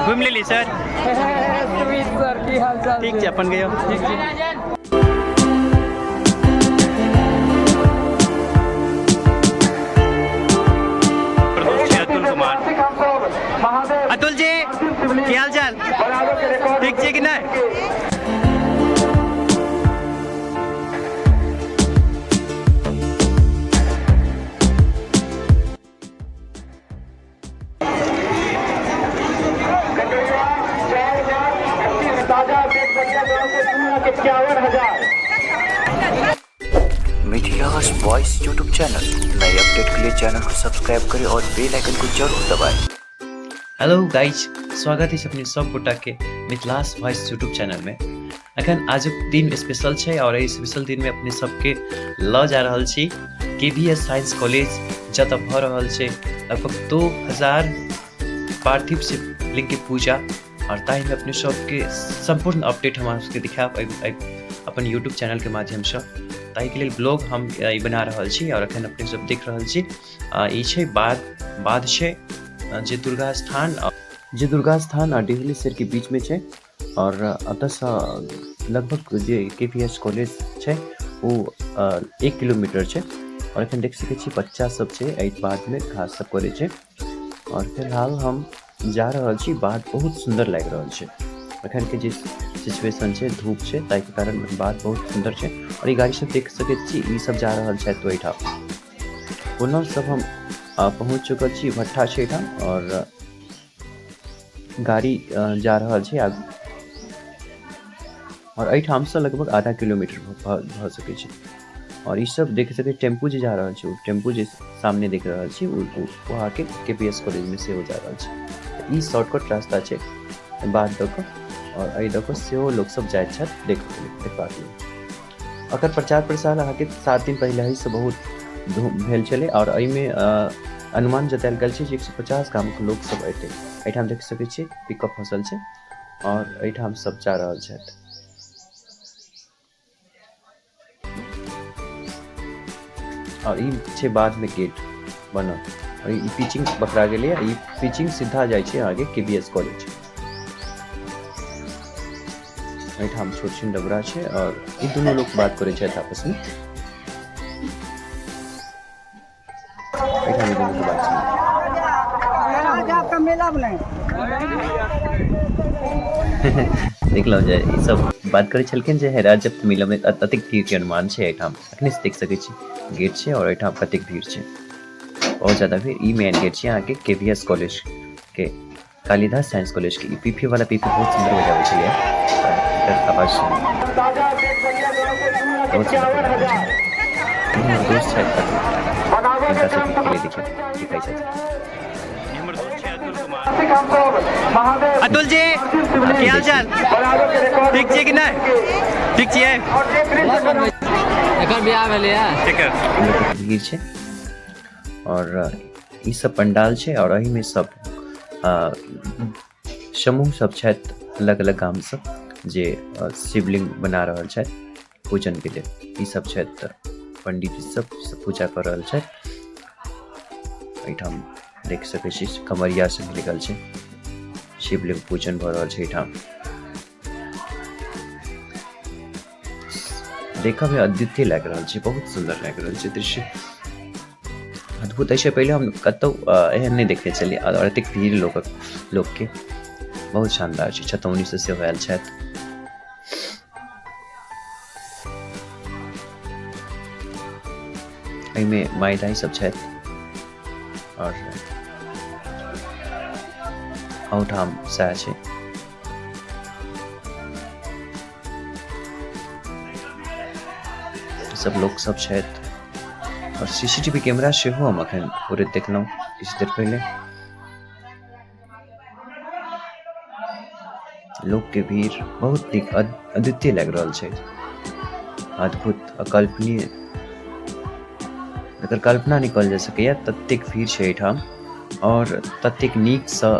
घुमि लेली sir. Sir, की हाल चाल? ठीक छै, अपन कहियौ। ठीक छै। दोस्त छै अतुल कुमार। अतुल जी, की हाल चाल? ठीक छै कि नहि? मिथिलास वॉइस यूट्यूब चैनल, नए अपडेट के लिए चैनल को सब्सक्राइब करें और बेल आइकन को जरूर दबाएं। हेलो गाइज, स्वागत है अपने सब गोटा के मिथिलास वॉइस यूट्यूब चैनल में। अखन आजुक दिन स्पेशल छै और एहि स्पेशल दिन में अपने सबके ल जा रहल छी के वी एस साइंस कॉलेज, जतऽ भऽ रहल छै लगभग 2000 पार्थिव शिवलिंग के पूजा और ताहि में अपने सबके संपूर्ण अपडेट हम अहाँ सबके दिखायब अपन यूट्यूब चैनल के माध्यम से। ताहि के लेल ब्लॉग हम ई बना रहल छी और अखन अपने सब देख रहल छी। ई छै बाध छै जे दुर्गा स्थान, जे दुर्गा स्थान आ डिहली शेर के बीच में छै और एतऽसँ लगभग जे के पी एस कॉलेज छै ओ 1 किलोमीटर छै। और एखन देख सकै छी बच्चा सब छै एहि बाधमे घास सब करै छै और फिलहाल हम जा रहल छी। बाध बहुत सुन्दर लागि रहल छै, एखन के जे सिचुएशन छै, धूप छै, ताहिके कारण बाध बहुत सुन्दर छै। और ई गाड़ी सब देख सकै छी, ई सब जा रहल छथि ओहिठाम। पुनः सब हम पहुँच चुकल छी, भट्ठा छै एहिठाम और गाड़ी जा रहल छै आगू और एहिठामसँ लगभग आधा किलोमीटर भऽ सकै छै। और ई सब देख सकै टेम्पू जे जा रहल छै, ओ टेम्पू जे सामने देख रहल छी ओ अहाँके के पी एस कॉलेजमे सेहो जा रहल छै। ई शॉर्टकट रास्ता छै बाध दऽ कऽ और एहि दऽ कऽ सेहो लोकसब जाइत छथि देखबाक लेल। एकर प्रचार प्रसार अहाँके 7 दिन पहिलहिसँ बहुत धूम भेल छलै और एहिमे अनुमान जतायल गेल छै जे 150 गामक लोकसब अयतै। एहिठाम देख सकै छियै पिकअप फँसल छै और एहिठाम सब जा रहल छथि। और ई छै बाद में गेट बनल और ई पिचिंग पकड़ा गेलै। ई पिचिंग सीधा जाइ छै आगे के बी एस कॉलेज। एहिठाम छोट छिन डबरा छै और ई दुनू लोग बात करै छथि आपस में। एहिठाम ई दुनू के बात सुनू। देखलहुँ जे ई सब बात करै छलखिन जे हेरा जब मेला में अतेक भीड़ के अनुमान छै एहिठाम। अखने से देख सकै छी गेट छै और एहिठाम कतेक भीड़ छै, बहुत ज्यादा भीड़। ई मेन गेट छै अहाँके के वी एस कॉलेज के, कालिदास साइंस कॉलेज के। ई पीपी वाला पीपी बहुत सुंदर बजाबै छलैए, एकर आवाज सुनू बहुत सुंदर बजाबै छलै। ई हमर दोस्त छथि, हिनका सबके खेलै देखै छथि। हमर दोस्त छै अतुल कुमार। अतुल जी, की हाल चाल? ठीक छियै कि नहि? ठीक छियै? एकर बियाह भेलैए। एकर भीड़ छै और ई सब पंडाल छै और एहिमे सब समूह सब छथि अलग अलग गाम सब जे शिवलिंग बना रहल छथि पूजन के लेल। ई सब छथि पंडित जी सब, सब पूजा कर रहल छथि। एहिठाम देख सकै छी कमरिया सब लिखल छै, शिवलिंग पूजन भऽ रहल छै एहिठाम। देखऽ में अद्वितीय लागि रहल छै, बहुत सुन्दर लागि रहल छै दृश्य, अद्भुत। एहिसँ पहिले हम कतहु एहन नहि देखने छलियै और एतेक भीड़ लोकके, बहुत शानदार छै। छतौनी से सेहो आयल छथि। एहिमे माइ दाइ सब छथि और अहुठाम सएह छै। सब लोक सब छथि और सीसीटीवी कैमरा सेहो हम अखन पूरे देखलहुँ किछु देर पहिले। लोक के भीड़ बहुत नीक अद्वितीय लागि रहल छै, अद्भुत, अकल्पनीय, एकर कल्पना नहि कयल जा सकैया ततेक भीड़ छै एहिठाम और ततेक नीकसँ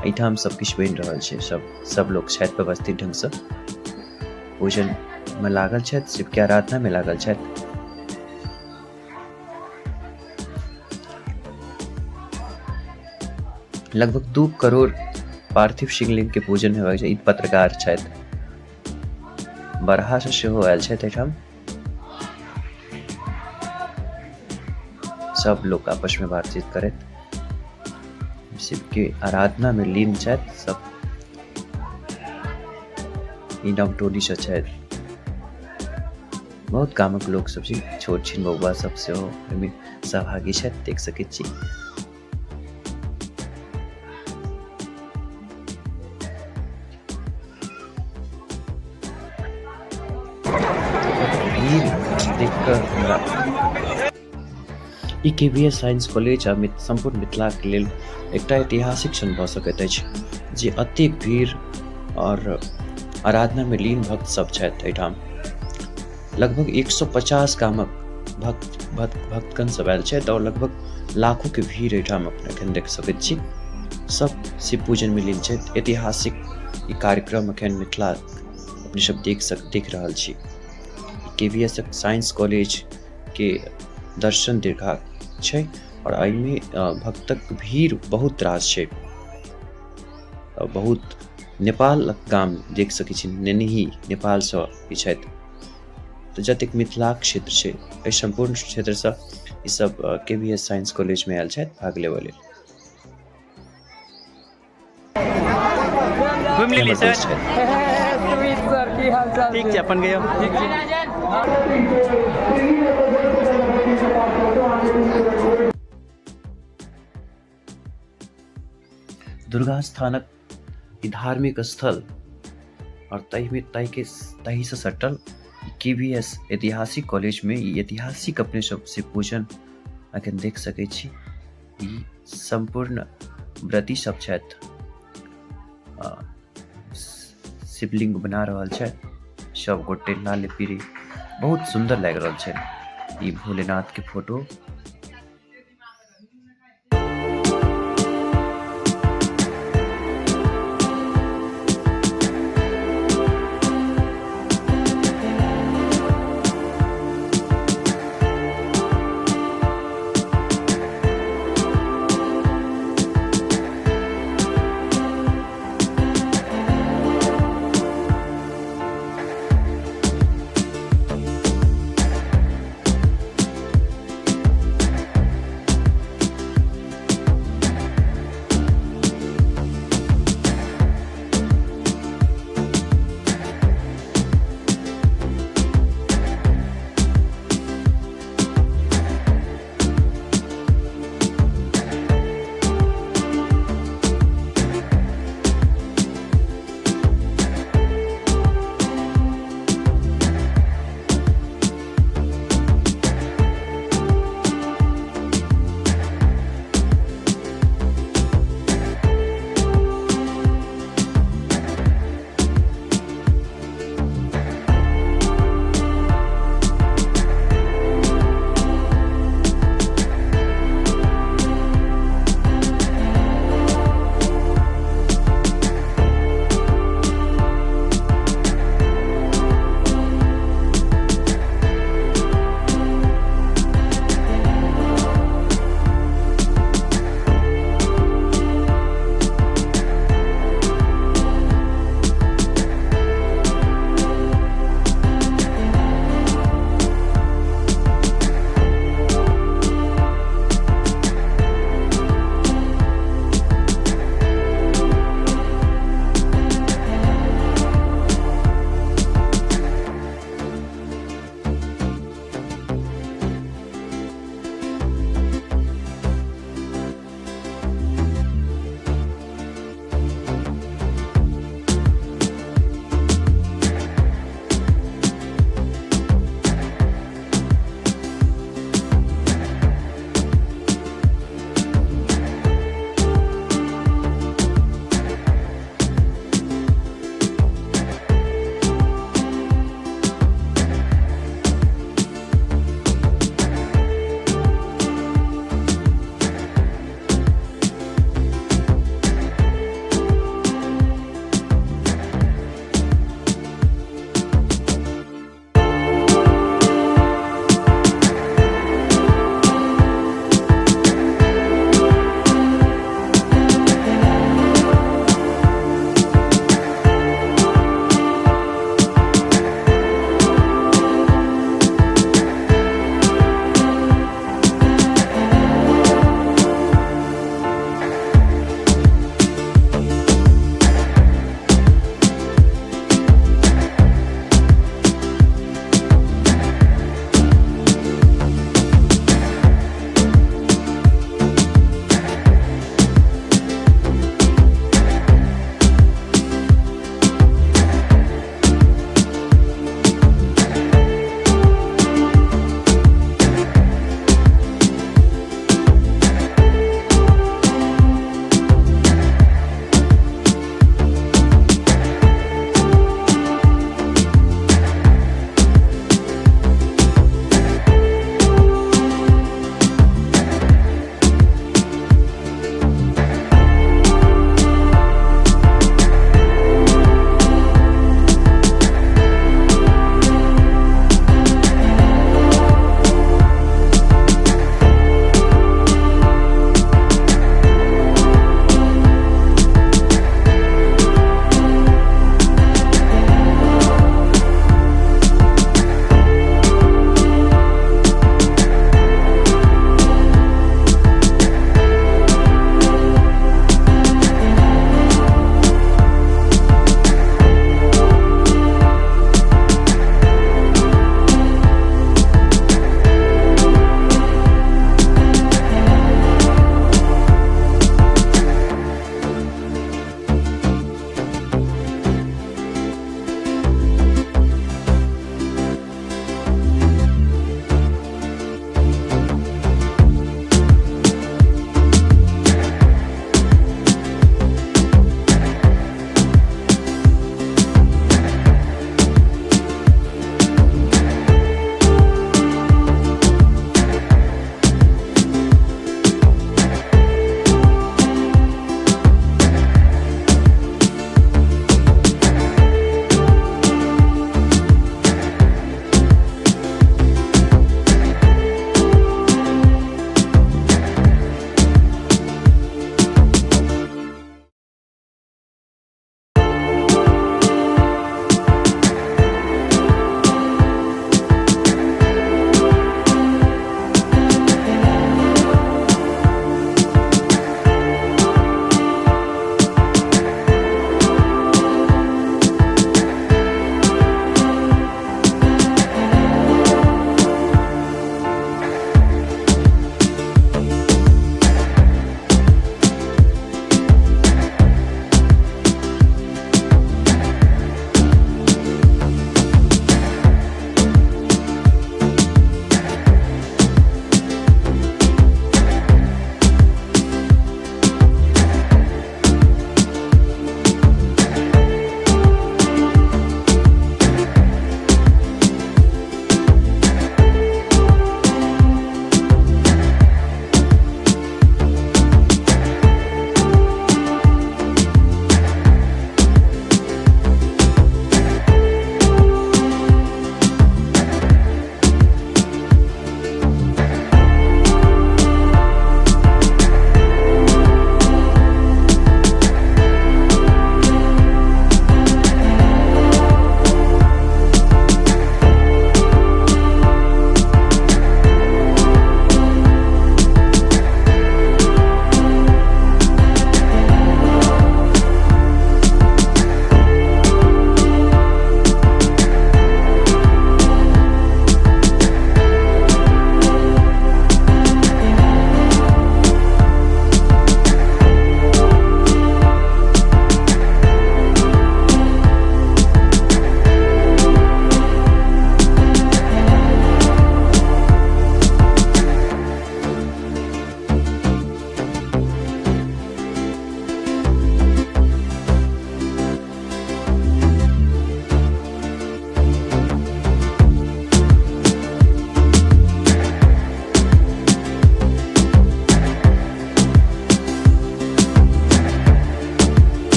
एहिठाम सब किछु बनि रहल छै। सब लोक छथि व्यवस्थित ढंगसँ पूजन में लागल छथि, शिव के आराधना में लागल छथि। लगभग 2 करोड़ पार्थिव शिवलिंग के पूजन हेबाक चाही। ई पत्रकार छथि, बरहा से सेहो आयल छथि एहिठाम। सब लोग आपस में बातचीत करैत शिव के आराधना में लीन छथि सब। ई नवटोली से छथि, बहुत गामक लोक सब छै, छोट छिन बौआ सब सेहो एहिमे सहभागी छथि, देख सकैत छी। भीड़ देख कऽ हमरा ई केवीएस साइंस कॉलेज आ सम्पूर्ण मिथिलाके लेल एकटा ऐतिहासिक क्षण भऽ सकैत अछि जे अतेक भीड़ आओर आराधनामे लीन भक्त सब छथि एहिठाम। लगभग 150 गामक भक्त भक्त भक्तगण सब आयल छथि आओर लगभग लाखों के भीड़ एहिठाम अपने एखन देख सकैत छी। सब शिव पूजन मे लीन छथि। ऐतिहासिक ई कार्यक्रम एखन मिथिला अपने सब देख रहल छी। केवीएस साइंस कॉलेज के दर्शन दीर्घा छै और एहिमे भक्तक भीड़ बहुत रास छै। बहुत नेपाल गाम देख सकै छी, नेनही नेपालसँ ई छथि। तऽ जतेक मिथिलाक क्षेत्र छै एहि सम्पूर्ण क्षेत्रसँ ई सब केवीएस साइंस कॉलेजमे आयल छथि भाग लेबऽ लेल। घुमि लेली हमर सर? दोस्त छथि। सुमित सर, की हाल चाल? ठीक छै, अपन कहियौ? ठीक छै। दुर्गा स्थानक ई धार्मिक स्थल और ताहिमे ताहिके ताहिसँ सटल केवीएस ऐतिहासिक कॉलेजमे ई ऐतिहासिक अपने सबसँ पूजन अखन देख सकै छी। ई सम्पूर्ण व्रती सब छथि, शिवलिंग बना रहल छथि सब गोटे लाल पीरी, बहुत सुंदर लागि रहल छै ई भोलेनाथ के फोटो।